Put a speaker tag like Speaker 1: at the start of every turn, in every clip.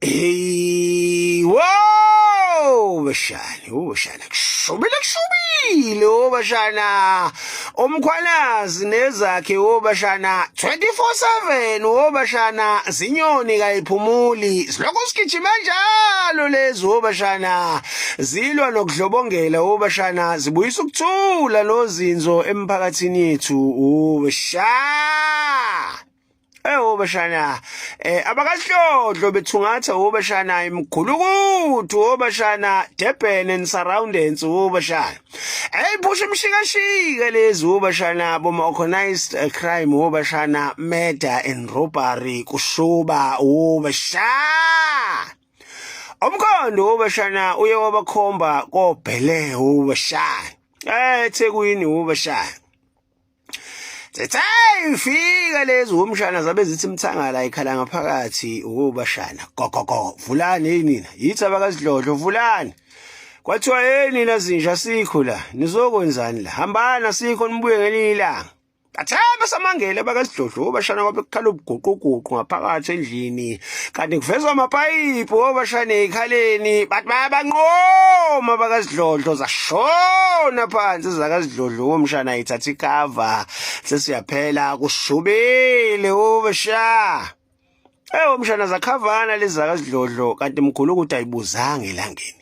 Speaker 1: Hey, wow, bashana, oh bashana, kushubile kushubile, oh bashana. Umkhwanazi nezakhe, oh bashana, 24/7, oh bashana, zinyoni kayiphumuli. Silokhu sigijima njalo lezi, oh bashana. Zilwa nokudlobongela, oh bashana, zibuyisa ukuthula nozinzo emphakathini yethu, oh bashana. Ewo bashana abakahlodlo bethungatha wo bashana imgulukuthu wo bashana Durban and surroundings wo bashana hey phusha imshikashika lezi wo bashana boma organized crime wo bashana murder and robbery kushuba wo bashana umkhondo wo bashana uye wabakhomba kobhele wo bashana eThekwini wo bashana Hey fika lezi womshana zabe zithi imthangala ikhala ngaphakathi ukubashana gogogo vulani hey nina yithi abakazidlodlo vulani kwathiwa hey nina zinja sikho la nizokwenzani la hambana sikho nibuye ngelinye ilanga Bathemba samangele abakazidlodlo obashana kwabe kukhala ubuguquguqu ngaphakathi endlini kanti kuvezwa amapayipi obashane ekhaleni bathi bayabanqoma abakazidlodlo zashona phansi zakazidlodlo womshana ithatha icover sesiyaphela kushubile ubasha Ewu mshana zakhavana lezi zakazidlodlo kanti mkhulu ukuthi ayibuzanga elangeni.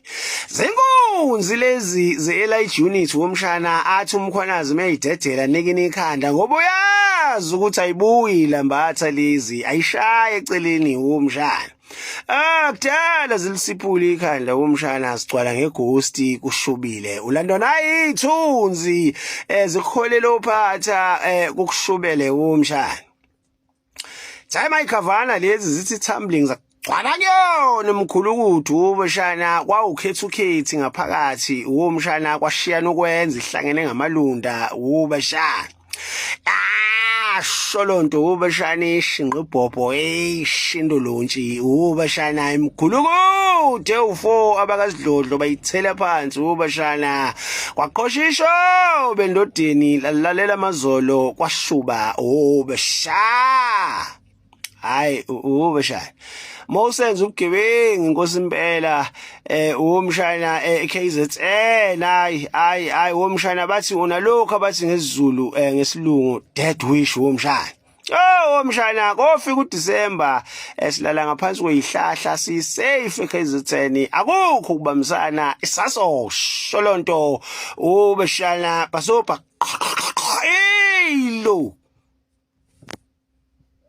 Speaker 1: Zinkunzi lezi ze-Elite Unit womshana athi umkhwanazi meyidedela nikini ikhanda ngoba uyazi ukuthi ayibuyi lambatha lezi ayishaye eceleni womshana. Ah kudala zilisiphula ikhanda womshana sigcwala ngegosti kushubile. Ulandwa nayithunzi ezikholela ophatha kukushubele womshana. Cha mayikhavana lezi zithi tumbling zagcwala kuyona mkhulukuthu ubeshana kwawukhetha ukhethi ngaphakathi womshana kwashiyana ukwenza ihlangene ngamalunda ubeshana Ah sholonto ubeshana ishinqibhobho eyishindolontshi ubeshana imkhulukuthu ewu4 abakazidlodlo bayithela phansi ubeshana Kwaqoshisho bendodeni lalalela amazolo kwashuba ubesha. Hayi ubesha. Mawusenza ubugebengu inkosi impela umshana eKZN hayi hayi hayi womshana bathi unalokho abathi ngesiZulu ngesilungu dead wish womshana. Oh mshana kofika uDecember esilala ngaphansi kweyihlahla si safe eKZN akukho ukubambisana isaso sholonto ubeshana basoba elo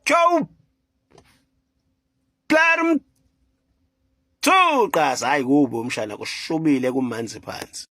Speaker 1: Joe Plarm Thuqa hayi kubo umshana kushubile kumanzi phansi.